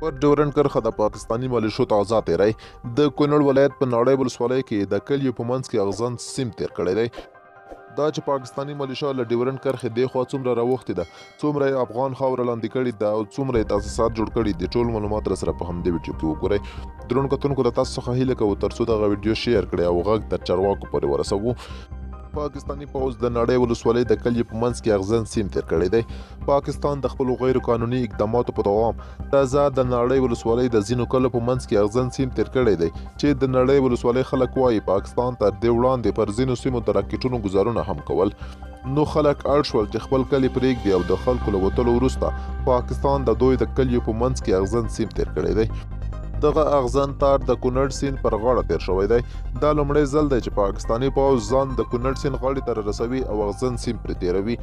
پر ډیورنډ کرښه د پاکستاني ملیشو تازه تیری د کونړ ولایت په ناړۍ ولسوالۍ کې د کلیو په منځ کې اغزن سیم تیر کړی دی. دا چې پاکستاني ملیشه له ډیورنډ کرښې دې خوا څومره راوښتې ده، څومره یې افغان خاوره لاندې کړې ده او څومره یې تاسیسات جوړ کړي دي، ټول معلومات راسره په همدې ویډیو کې وګورئ. درنو کتونکو، له تاسو څخه هیله کوو ترڅو دغه ویډیو share کړئ او غږ تر چارواکو پورې ورسوو. پاکستاني پوځ د ناړۍ ولسوالۍ د کلیو په منځ کې اغزن سیم تیر کړی دی. پاکستان د خپلو غیر قانوني اقداماتو په دوام تازه د ناړۍ ولسوالۍ د ځینو کلو په منځ کې اغزن سیم تیر کړی دی، چې د ناړۍ ولسوالۍ خلک وایي پاکستان تر دې وړاندې پر ځینو سیمو د راکټونو ګزارونه هم کول، نو خلک اړ شول چې خپل کلي پرېږدي او د خلکو له وتلو وروسته پاکستان د دوی د کلیو په منځ کې اغزن سیم تیر کړی دی. دغه اغزن تار د کونړ سیند پر غاړه تیر شوی دی. دا لومړی ځل دی چې پاکستاني پوځ ځان د کونړ سیند غاړې ته رسوي او اغزن سیم پرې تیروي.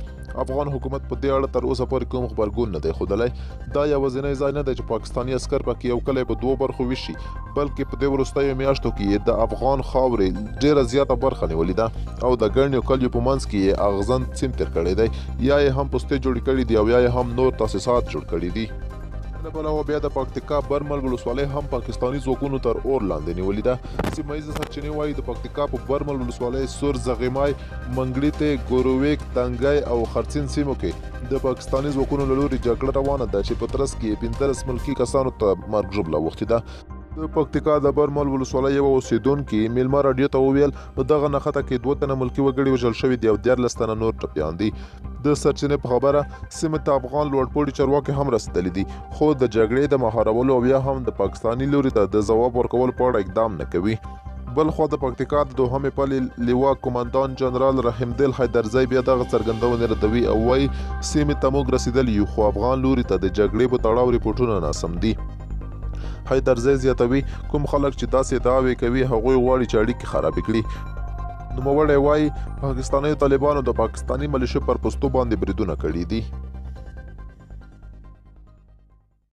افغان حکومت په دې اړه تر اوسه پورې کوم غبرګون نه دی ښودلی. دا یوازینی ځای نه دی چې پاکستاني عسکر پکې یو کلی په دوو برخو ویشي، بلکې په دې وروستیو میاشتو کې یې د افغان خاورې ډېره زیاته برخه نیولې ده او د ګڼیو کلیو په منځ کې یې اغزن سیم تیر کړی دی، یا یې هم پوستې جوړې کړې دي او یا یې هم نور تاسیسات جوړ کړي دي. له پلوه بیا د پکتیکا برمل ولسوالۍ هم پاکستاني ځواکونو تر اور لاندې نیولې ده. سیمه ییزې سرچینې وایي د پکتیکا په برمل ولسوالۍ سور زغیمای، منګړیتې، ګورویک، تنګی او خرڅین سیمو کې د پاکستاني ځواکونو له لوري جګړه روانه ده، چې په ترڅ کې یې 15 ملکي کسانو ته مرګ ژوبله اوښتې ده. د پکتیکا د برمل ولسوالۍ یوه اوسېدونکي میلمه راډیو ته وویل، په دغه نښته کې 2 تنه ملکي وګړي وژل شوي دي او 13 تنه نور ټپیان دي. د سرچینې په خبره سیمې ته افغان لوړپوړي چارواکي هم رسېدلي دي، خو د جګړې د مهارولو او یا هم د پاکستاني لوري ته د ځواب ورکولو په اړه اقدام نه کوي. بلخوا د پکتیکا د دوهمې پلې لیوا قومندان جنرال رحمدل حیدرزی بیا دغه څرګندونې ردوي او وایي سیمې ته موږ رسېدلي یو، خو افغان لوري ته د جګړې په تړاو رپوټونه ناسم دي. حیدرزی زیاتوي، کوم خلک چې داسې ادعاوې کوي هغوی غواړي چې اړیکې خرابې کړي. نوموړی وایي پاکستانیو طالبانو د پاکستاني ملیشو پر پوستو باندې بریدونه کړي دي.